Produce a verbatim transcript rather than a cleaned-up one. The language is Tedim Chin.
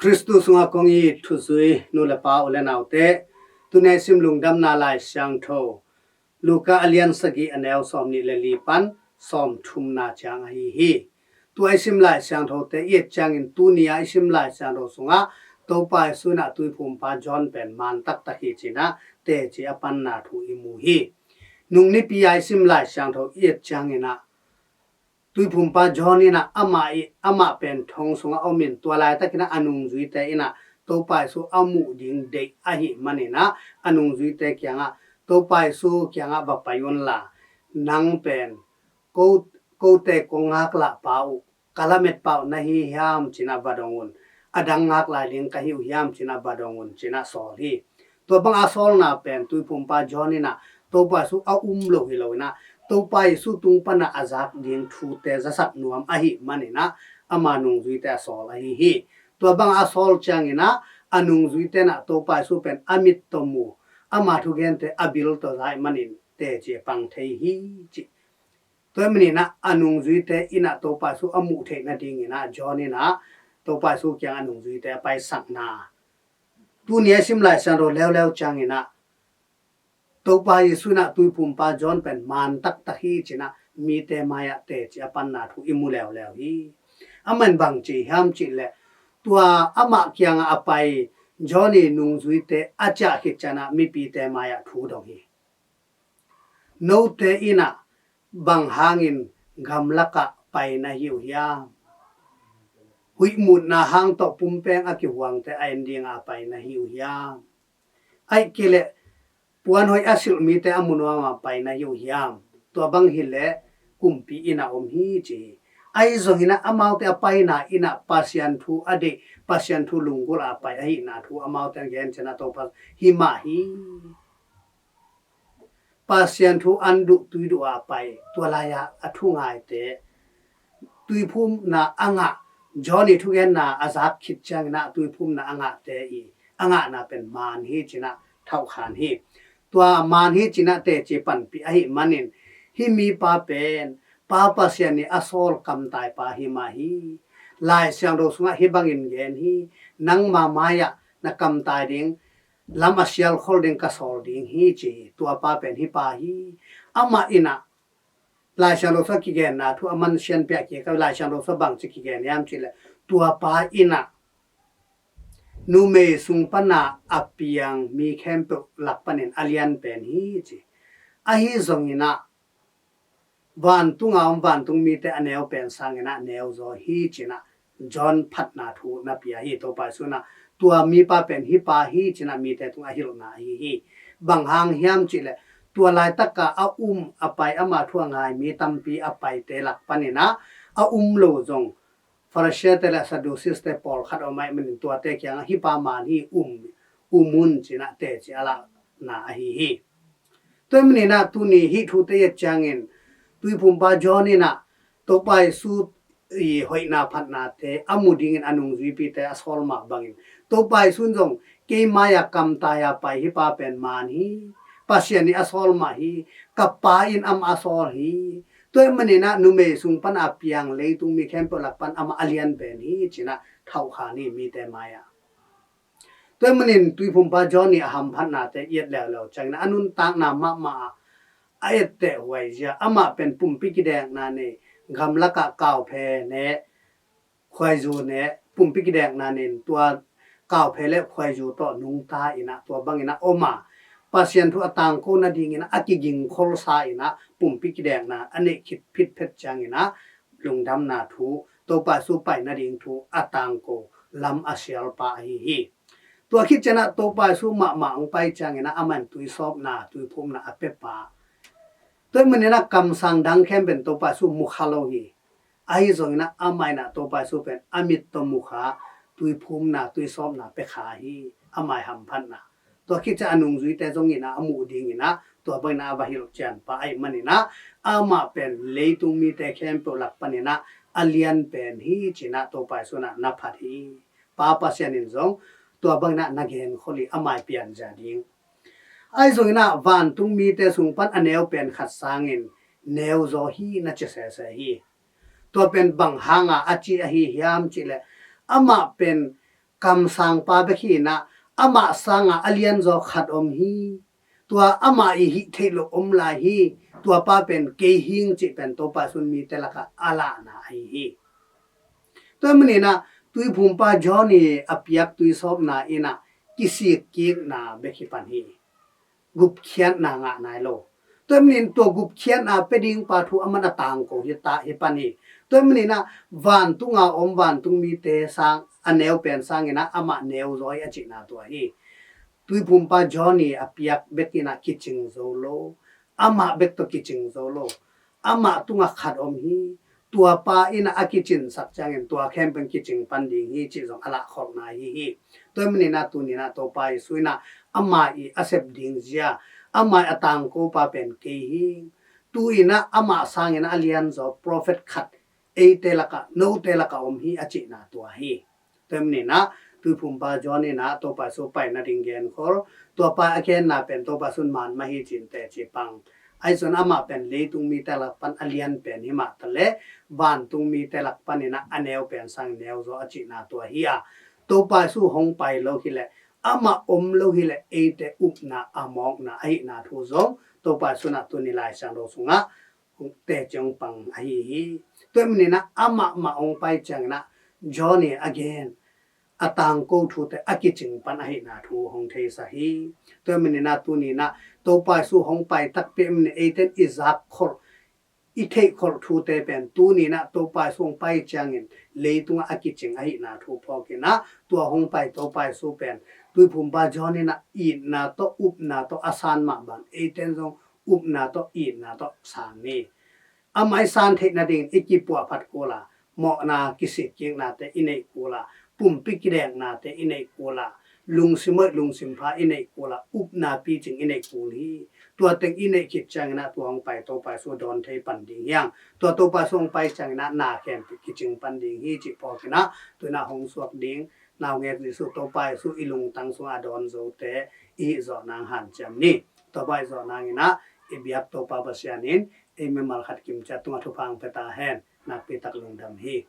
Khristu sungah kong it thuzui nu le pa, u le naute, tuni a i sim Lungdamna Lai Siangtho Luka a lian sagih, a neu sawmnih le li pan sawmthumna ciang ahi hi. Tua i sim Lai Siangthote i et ciangin, tuni a i sim Lai Siangtho sungah Topa Jesu in ah Tuiphumpa John pen maan taktak hi ci-in ah teci a panna thu i mu hi. Nung nipi a i sim Lai Siangtho i et ciangin ah Tuiphumpa John in ah amah i, amah pen thong sungah om in, tua laitakin ah a nungzuite in ah Topa Jesu a muh ding deih ahih manin ah a nungzuite kiangah, Topa Jesu kiangah va pai unla, nang pen ko, kote kong ngaklahpa uh, ka lametpa uh na hi hiam ci-in ah va dong un. A dang ngak lai ding ka hi uh hiam ci-in ah va dong un ci-in ah sawl hi. Tua bang a sawlna pen Tuiphumpa John in ah Topa Jesu a um lo hi lo in ah, Topa Jesu tung pan ah a zak ding thute zasak nuam ahih manin ah ama nungzuite a sawl ahi hi. Tua bang a sawl ciangin ah a nungzuite in ah Topa Jesu pen a mit tawh mu, ama thugente a bil tawh za ahih manin teci a pang thei hi ci. Tua ahih manin ah a nungzuite in ah Topa Jesu a muh theih nadingin ah John in ah Topa Jesu kiang a nungzuite a paisakna, tuni a i sim Lai Siangtho leuleu ciangin ah Topa Jesu in ah Tuiphumpa John pen maan taktak hi ci-in ah mite mai-ah teci a panna thu i mu leuleu hi. Amah in bang ci hiam cih leh, tua amah kiangah a pai John i nungzuite a ciah khit ciangin ah mipite mai-ah thu dong hi. Note in ah bang hangin gamlakah pai na hi uh hiam? Huih mutna hang tawh pumpeng a kihuangte a en dingah a pai na hi uh hiam? Ahih kei leh puanhoih a silh mite a mu nuam a pai na hi uh hiam? Tua bang hi leh kumpi inn ah om hi ci hi. Ahi zongin ah amaute a paina in ah Pasian thu a deih, Pasian thu lunggulh a pai ahihna thu amaute a gen ciangin ah Topa hi mah hi. Pasian thu an duh tui duh a pai, tua lai-ah a thu ngaite, tuiphumna a ngah, John i thugenna a zak khit ciangin ah tuiphumna a ngahte i a ngahna pen maan hi ci-in ah thauhkhan hi. Tua maan hi ci-in ah teci panpih ahih manin, hih mipa pen Pa Pasian i a sawl kamtaipa hi mah hi. Lai Siangtho sungah hih bangin gen hi, nangma mai-ah na kamtai ding, lam a sialkhol ding ka sawl ding hi ci hi. Tua pa pen hih pa hi. Amah in ah Lai Siangtho sungah kigenna thu a man sianpi-ah kikal, Lai Siangtho sungah bangci kigen hiam cih leh, tua pa in ah numei sung pan ah a piang mi khempeuh lak panin a lian pen hi ci. Ahi zongin ah vantung a om vantung mite a neu pen sangin ah neu zaw hi ci-in ah John phatna thu na pia hi. Topa Jesu in ah tua mipa pen hih pa hi ci-in ah mite tungah a hilhna ahi hi. Bang hang hiam cih leh, tua laitak a a um a pai, ama thu a ngai mi tampi a paite lak panin ah a um lo zong Pharisee-te le Sadducees-te pawlkhat a om ahih manin tuate kiangah hih pa maan hi, um, um un ci-in ah teci a lahna ahi hi. Tua ahih manin ah tuni hih thute i et ciangin Tuiphumpa John in ah Topa Jesu i hoihna phatnate a mu dingin a nungzuipite a sawl mah bangin, Topa Jesu in zong kei mai-ah kamtai a pai hih pa pen maan hi, Pasian i a sawl mah hi, ka Pa in amah a sawl hi. Tua ahih manin ah numei sung pan a piang leitung mi khempeuh lak pan amah a lian pen hi ci-in ah thauhkhan hi mite mai-ah. Tua ahih manin Tuiphumpa John i a hamphatnate i et leuleu ciangin ah a nuntakna mahmah ah a etteh huai zia, amah pen pumpi kidekna nei, gamlakah kauphe ne, khuaizu ne, pumpi kidekna nen, tua kauphe le khuaizu tawh nungta in ah tua bangin ah om a, Pasian thu a tangko nadingin ah a kigingkholsa in ah pumpi kidekna a neih khit phitphet ciangin ah lungdamna thu, Topa Jesu pai nading thu a tangko, lam a sialpa ahi hi. Tua khit ciangin ah Topa Jesu mahmah hong pai ciangin ah amah in tuisawpna, tuiphumna a pepa. Tua ahih manin ah kamsang dang khempeuh in Topa Jesu mu kha lo hi. Ahi zongin ah amah in ah Topa Jesu pen a mit tawh mu kha, tuiphumna, tuisawpna pia kha hi, amah i hamphatna. Tua khit ciang a nungzuite zong in ah a muh dingin ah tua bangin ah a va hilh cianpa ahih manin ah amah pen leitung mite khempeuh lak panin ah a lian pen hi ci-in ah Topa Jesu in ah na phat hi. Pa Pasian in zong tua bangin ah na genkhol hi, amah i pianzia ding. Ahi zongin ah vantung mite sung pan a neu pen khat sangin neu zaw hi na ci sese hi. Tua pen bang hanga a ci ahi hiam cih leh, amah pen kamsangpa bek hi inah, amah sangah a lianzaw khat om hi. Tua amah i hih theih loh om lai hi. Tua pa pen kei hing cih pen Topa Jesu in mite lakah a lahna ahi hi. Tua maninah Tuiphumpa John i a piak tuisawpna inah kisikkikna bek hi pan hi. Gupkhiatna ngah nai lo. Tua manin tua gupkhiatna pia dingpa thu aman a tangko hi ta hi pan hi. Tua maninah vantunga om vantung mite sang a neu pen sanginah amah neu zaw hi a cihna tua hi. Tuiphumpa John i a piak bek inah kicing zo lo. Amah bek tawh kicing zo lo. Amah tungah khat om hi. Tua pa inah a kicinsak ciangin tua khempeuh kicing pan ding hi cih zong a lahkholhna hi hi. Tua maninah tuninah Topa Jesu inah amah i a sep ding zia, amah i a tangkopa pen kei hi. Tu inah amah sangin a lianzaw prophet khat eite lakah, note lakah om hi a cihna tua hi. Tua maninah Tuiphumpa John inah Topa Jesu pai nading genkhol, tua pa a genna pen Topa Jesu in man mah hi cin teci pang. Ahi zongin amah pen leitung mite lak pan a lian pen hi mah taleh vantung mite lak paninah a neu pen sang neu zaw a cihna tua hi a. Topa Jesu hong pai lo hileh, amah om lo hileh eite upna a mawkna ahihna thu zong Topa Jesu inah tuni Lai Siangtho sungah teci hong pang ahi hi. Tua maninah amah mah hong pai cianginah John i a gen a tangko thute a kicing pan ahihna thu hong theisa hi. Tua maninah tuninah Topa Jesu hong pai takpi manin eiten i zakkholh, i theihkholh thute pen tuninah Topa Jesu hong pai ciangin leitungah a kicing ahihna thu phawkinah tua hong pai Topa Jesu pen Tuiphumpa John inah itna tawh upna tawh a san mah bang eiten zong upna tawh itna tawh san ni. Amah i san theih nadingin i kipuahphat kul a, mawhna kisikkiknate i neih kul a, pumpi kideknate i neih kul a, lungsim hoih lungsim pha i neih kul a, upna picing i neih kul hi. Tua teng i neih khit cianginah tua hong pai Topa Jesu dawn thei pan ding hi hang. Tua Topa Jesu hong pai cianginah na khempeuh kicing pan ding hi cih phawkinah tuinah hong suak ding naungek Jesu Topa Jesu i lungtang sungah a dawn zote i hih zawh nang hanciam ni. Tua bang i zawh nanginah i biak Topa Pasian in ei mimal khat kimciat tungah thupha hong pia ta hen. Nakpi tak lungdam hi.